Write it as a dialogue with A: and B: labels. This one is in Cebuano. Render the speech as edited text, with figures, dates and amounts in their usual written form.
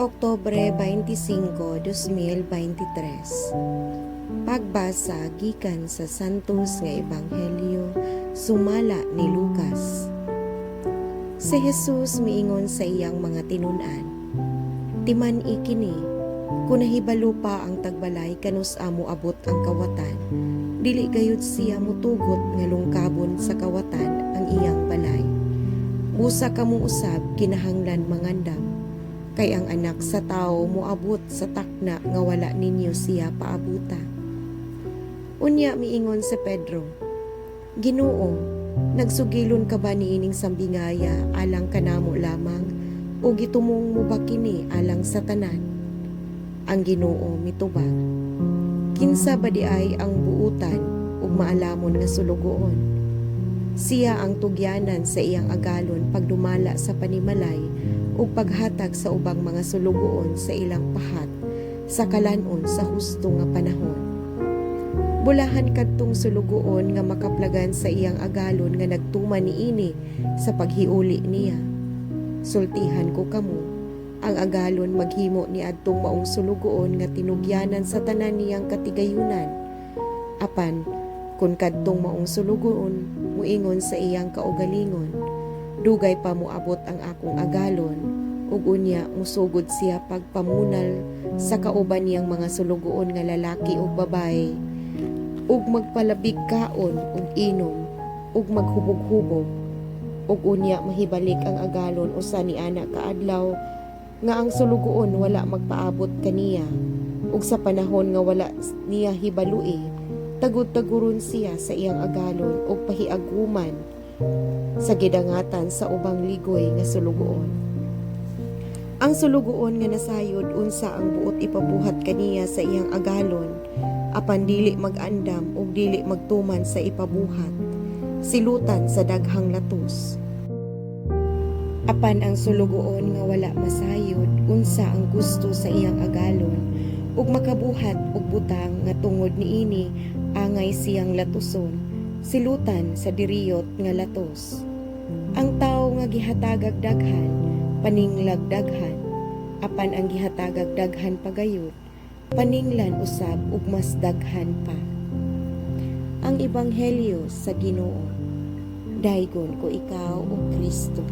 A: Oktubre 25, 2023. Pagbasa gikan sa Santos nga Ebanghelyo sumala ni Lucas. Si Jesus miingon sa iyang mga tinun-an, "Timan-i kini, kung nahibalo pa ang tagbalay kanus-a moabot ang kawatan, dili gayud siya mutugot nga lungkabon sa kawatan ang iyang balay. Busa kamo usab kinahanglan mangandam, kay ang Anak sa Tawo moabot sa takna nga wala ninyo siya paabuta." Unya miingon si Pedro, "Ginoo, nagsugilon ka ba niining sambingaya alang kanamo lamang o gitumong mo ba kini alang sa tanan?" Ang Ginoo mitubag, "Kinsa ba diay ang buutan ug maalamon nga sulugoon? Siya ang tugyanan sa iyang agalon pagdumala sa panimalay ug paghatag sa ubang mga sulugoon sa ilang pahat sa kalan-on sa husto nga panahon. Bulahan kadtong sulugoon nga makaplagan sa iyang agalon nga nagtuman niini sa paghiuli niya. Sultihan ko kamo, ang agalon maghimo ni adtong maong sulugoon nga tinugyanan sa tanan niyang katigayunan. Apan kun kadtong maong sulugoon muingon sa iyang kaugalingon, 'Dugay pa moabot ang akong agalon,' ug unya musugod siya pagpamunal sa kauban niyang mga sulugoon nga lalaki ug babaye ug magpalabig kaon ug inom ug maghubog-hubog, ug unya mahibalik ang agalon usa ni ana ka adlaw nga ang sulugoon wala magpaabot kaniya ug sa panahon nga wala niya hibaloi, tagud-taguron siya sa iyang agalon ug pahiaguman sa gidangatan sa ubang ligoy nga sulugoon. Ang sulugoon nga nasayod unsa ang buot ipabuhat kaniya sa iyang agalon, apan dili mag-andam ug dili magtuman sa ipabuhat, silutan sa daghang latos. Apan ang sulugoon nga wala masayod unsa ang gusto sa iyang agalon ug makabuhat og butang nga tungod niini angay siyang latuson, silutan sa diriyot nga latos. Ang tawo nga gihatagag daghan, paninglag daghan, apan ang gihatagag daghan pagayod, paninglan usab og mas daghan pa. Ang Ebanghelyo sa Ginoo. Daygon ko ikaw, o Kristo.